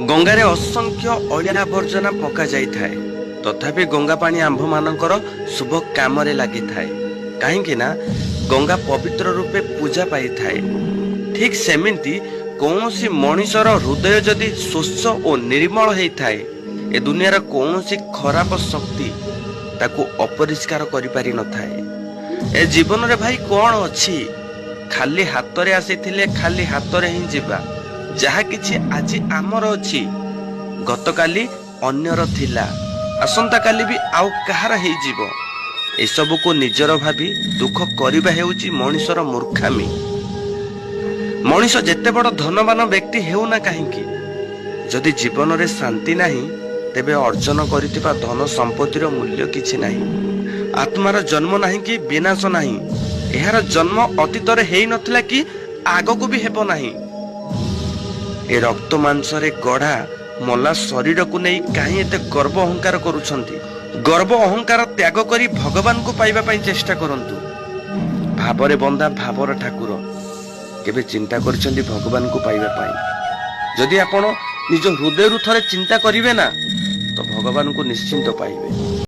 ଗଙ୍ଗାରେ ଅସଂଖ୍ୟ ଅଳିଆ ଆବର୍ଜନା ପକାଯାଇଥାଏ, ତଥାପି ଗଙ୍ଗା ପାଣି ଆମ୍ଭମାନଙ୍କର ଶୁଭ କାମରେ ଲାଗିଥାଏ, କାହିଁକି ନା ଗଙ୍ଗା ପବିତ୍ର ରୂପେ ପୂଜା ପାଇଥାଏ। ଠିକ୍ ସେମିତି କୌଣସି ମଣିଷର ହୃଦୟ ଯଦି ସ୍ୱଚ୍ଛ ଓ ନିର୍ମଳ ହେଇଥାଏ, ଏ ଦୁନିଆର କୌଣସି ଖରାପ ଶକ୍ତି ତାକୁ ଅପରିଷ୍କାର କରିପାରିନଥାଏ। ଏ ଜୀବନରେ ଭାଇ କ'ଣ ଅଛି? ଖାଲି ହାତରେ ଆସିଥିଲେ ଖାଲି ହାତରେ ହିଁ ଯିବା। ଯାହା କିଛି ଆଜି ଆମର ଅଛି, ଗତକାଲି ଅନ୍ୟର ଥିଲା, ଆସନ୍ତାକାଲି ବି ଆଉ କାହାର ହେଇଯିବ। ଏସବୁକୁ ନିଜର ଭାବି ଦୁଃଖ କରିବା ହେଉଛି ମଣିଷର ମୂର୍ଖାମି। ମଣିଷ ଯେତେ ବଡ଼ ଧନବାନ ବ୍ୟକ୍ତି ହେଉନା କାହିଁକି, ଯଦି ଜୀବନରେ ଶାନ୍ତି ନାହିଁ, ତେବେ ଅର୍ଜନ କରିଥିବା ଧନ ସମ୍ପତ୍ତିର ମୂଲ୍ୟ କିଛି ନାହିଁ। ଆତ୍ମାର ଜନ୍ମ ନାହିଁ କି ବିନାଶ ନାହିଁ। ଏହାର ଜନ୍ମ ଅତୀତରେ ହେଇନଥିଲା କି ଆଗକୁ ବି ହେବ ନାହିଁ। ଏ ରକ୍ତ ମାଂସରେ ଗଢ଼ା ମଲା ଶରୀରକୁ ନେଇ କାହିଁ ଏତେ ଗର୍ବ ଅହଙ୍କାର କରୁଛନ୍ତି? ଗର୍ବ ଅହଙ୍କାର ତ୍ୟାଗ କରି ଭଗବାନଙ୍କୁ ପାଇବା ପାଇଁ ଚେଷ୍ଟା କରନ୍ତୁ। ଭାବରେ ବନ୍ଧା ଭାବର ଠାକୁର। କେବେ ଚିନ୍ତା କରିଛନ୍ତି ଭଗବାନଙ୍କୁ ପାଇବା ପାଇଁ? ଯଦି ଆପଣ ନିଜ ହୃଦୟରୁ ଥରେ ଚିନ୍ତା କରିବେ ନା, ତ ଭଗବାନଙ୍କୁ ନିଶ୍ଚିନ୍ତ ପାଇବେ।